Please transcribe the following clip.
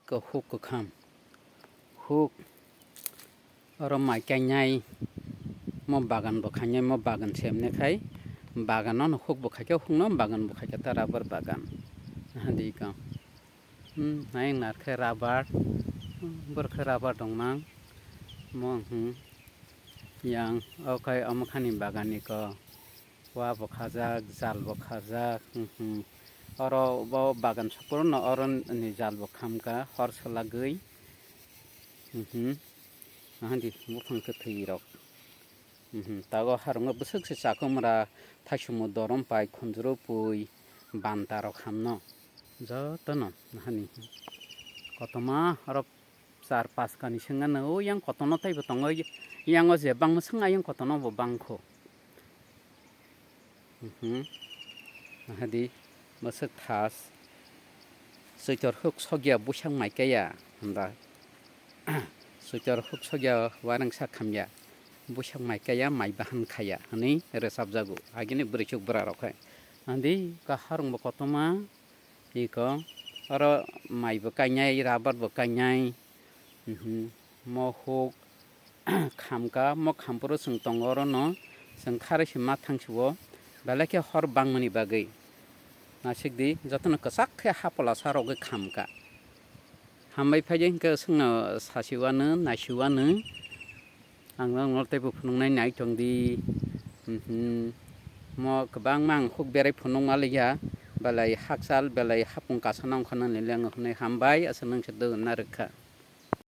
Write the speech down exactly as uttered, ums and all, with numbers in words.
Ko huk kwkham. Huk oro mai kainai mo bagan bo khainai mo bagan semne khai bagan no huk bo khaikhe huk no bagan bo khaikhe ta rubber bagan. Hadi ko. Hmm, nai nar khe rubber. Hmm, bor khe rubber dong mang. Mo hmm. Yang okai omo khani bagan ni ko. Wa bo khajak, jal bo khajak, hmm, hmm. Oro bo bagan sokoro no oro ni jal bo khamka hor salagwi. Hmm, hmm. Ahandi buphang kwthwi rok. Hmm, hmm. Tago harungo bwswk se chakwmra, thaisumu, dorom pai, khunjuru pui, banta rok hamno. Jotono hani kotorma oro char pas kani sengano o yang kotorno teibo tongo, yang o je bangma seng ayang kotorno bo bangkho. Mhm. Nahadi, bwswk thas. Suitor huk sogya busak mai kaya, hwnba. Suitor huk sogya warang sak khamya, busak mai kaya, mai bahan khaya, hwnwi rwchapjago. Agini bwrwichuk bwrarok hai. Andi, kaharungbo kotorma, iko, oro mai bo kainai, rubber bo kainai. Mhm. Mo huk khamka, mo khamporo chwng tongo orono, chwng kharwi se ma thang sio, belai khe hor bangmani bagwi. Nasikdi, jotono kwchak khe ha polasa rogwi khamka. Hambai phai de hwnkhe chwngno sasiwano, naisiwano, ang nokno teibo phunuknai nai tongdi. Mhm. Mo kwbangma ang huk berai phunukma liya, belai hakchal, belai hapung kasano wngkha nini le ang hwnwi hambai, aswk nang se dwgwna rwkha.